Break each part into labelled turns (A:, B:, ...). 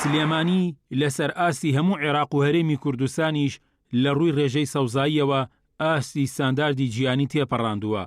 A: سلێمانی لەسەر ئاستی هەموو عێراق و هەرێمی کوردستانیش لە ڕووی ڕێژەی سەوزاییەوە ئاستی ستانداردی جیهانی تێپەڕاندووە،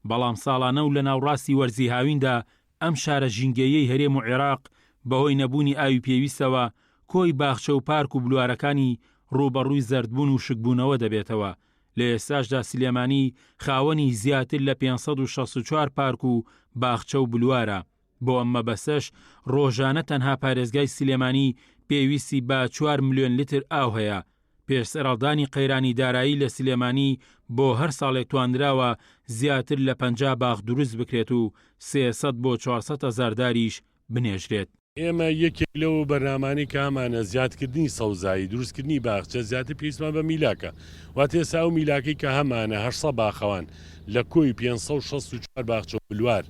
A: بەڵام ساڵانە و لە ناوڕاستی وەرزی هاویندا ئەم شارە ژینگەییەی هەرێم و عێراق بەهۆی نەبوونی ئاوی پێویستەوە کۆی باخچە و پارک و بلوارەکانی ڕووبەڕووی زەردبوون و وشکبوونەوە دەبێتەوە، لە ئێستاشدا سلێمانی خاوەنی زیاتر لە 564 پارک و باخچە و بلوارە، بۆ ئەم مەبەستەش ڕۆژانە تەنها پارێزگای سلێمانی پێویستی بە چوار ملیۆن لتر ئاو هەیە. پێش سەرهەڵدانی قەیرانی دارایی لە سلێمانی بۆ هەر ساڵێک توانراوە زیاتر لە 50 باخ دروست بکرێت و 300 بۆ 400 هەزار داریش بنێژرێت.
B: ئێمە یەکێک لەو بەرنامانەی کە هەمانە زیادکردنی سەوزایی، دروستکردنی باخچە، زیاتر پێویستمان بە میلاکە. واتە ئێستا ئەو میلاکەی کە هەمانە 800 باخەوان لە کۆی 564 باخچە و بلوار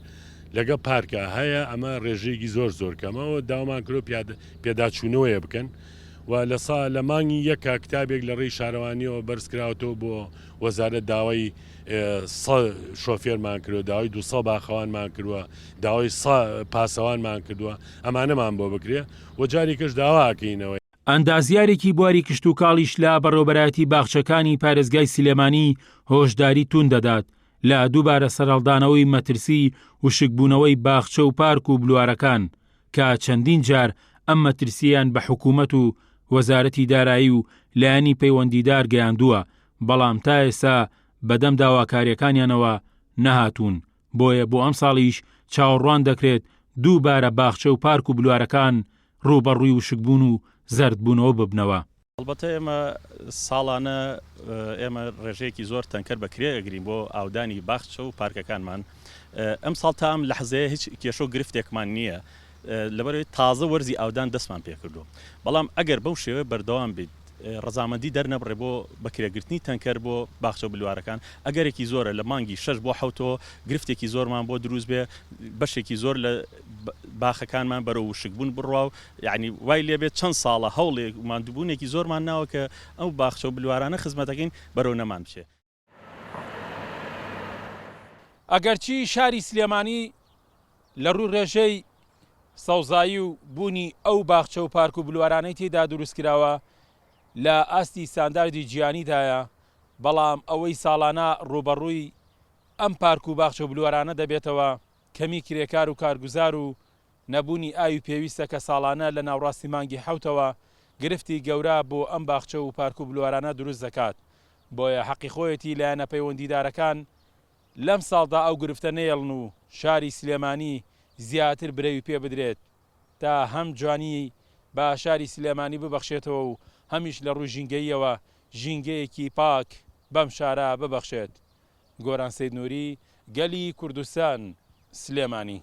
B: لەگەڵ پارکا هەیە، ئەمە ڕێژەیەکی زۆر زۆر کەمە و داوامان کردووە پێداچوونەوەیە بکەن و لە سا لە مانگی یەکا کتابێک لە ڕێی شارەوانیەوە بەرزکراوەتەوە بۆ وەزارەت داوای سە شۆفێرمان کردوە، داوای 200 باخەوانمان کردوە، داوای سە پاسەوانمان کردوە، ئەمانەمان بۆ بکرێ و جارێکەش داوا ئەکەینەوە.
A: ئەندازیارێکی بواری کشتوکاڵیش لە بەڕێوەبەرایەتی باخچەکانی پارێزگای سلێمانی هۆشداری توند دەدات لە دووبارە سەرهەڵدانەوەی مەترسی وشکبوونەوەی باخچە و پارک و بلوارەکان کە چەندین جار ئەم مەترسییەیان بە حکوومەت و وەزارەتی دارایی و لایەنی پەیوەندیدار گەیاندووە، بەڵام تا ئێستا بەدەم داواکارییەکانیانەوە نەهاتوون، بۆیە بۆ ئەمساڵیش چاوەڕوان دەکرێت دووبارە باخچە و پارک و بلوارەکان ڕووبەڕووی وشکبوون و زەردبوونەوە ببنەوە.
C: هەڵبەتە ئێمە ساڵانە ئێمە ڕێژەیەکی زۆر تەنکەر بە کرێ ئەگرین بۆ ئاودانی باخچە و پارکەکانمان ئەم ساڵ تا ئەم لەحزەیە هیچ کێشە و گرفتێکمان نییە لەبەرەوەی تازە وەرزی ئاودان دەستمان پێکردو بەڵام ئەگەر بەو شێوەیە بەردەوام بیت ڕەزامەندی دەرنەبڕێ بۆ بەکرێگرتنی تەنکەر بۆ باخچە و بلوارەکان ئەگەرێکی زۆرە لە مانگی شەش بۆ حەوتەوە گرفتێکی زۆرمان بۆ دروست بێ بەشێکی زۆر لە باخەکانمان بەرەو وشکبوون بڕوا و یانی وای لێ بێت چەند ساڵە هەوڵێک و ماندووبوونێکی زۆرمان ناوە کە ئەو باخچە و بلوارانە خزمەتەکەین بەرەو نەمان بچێ.
A: ئەگەرچی شاری سلێمانی لە ڕووی ڕێژەی سەوزایی و بوونی ئەو باخچە و پارک و بلوارانەی تێدا دروستکراوە لە ئاستی ستانداردی جیهانیدایە، بەڵام ئەوەی ساڵانە ڕووبەڕووی ئەم پارک و باخچە و بلوارانە دەبێتەوە کەمی کرێکار و کارگوزار و نەبوونی ئاوی پێویستە کە ساڵانە لە ناوڕاستی مانگی حەوتەوە گرفتی گەورە بۆ ئەم باخچە و پارک و بلوارانە دروست دەکات، بۆیە حەقی خۆیەتی لایەنە پەیوەندیدارەکان لەم ساڵدا ئەو گرفتە نەیەڵن و شاری سلێمانی زیاتر برەوی پێ بدرێت تا هەم جوانیی بە شاری سلێمانی ببەخشێتەوە و هەمیش لە ڕووی ژینگەییەوە ژینگەیەکی پاک بەم شارە ببەخشێت. گۆران سەید نوری، گەلی کوردستان، سلێمانی.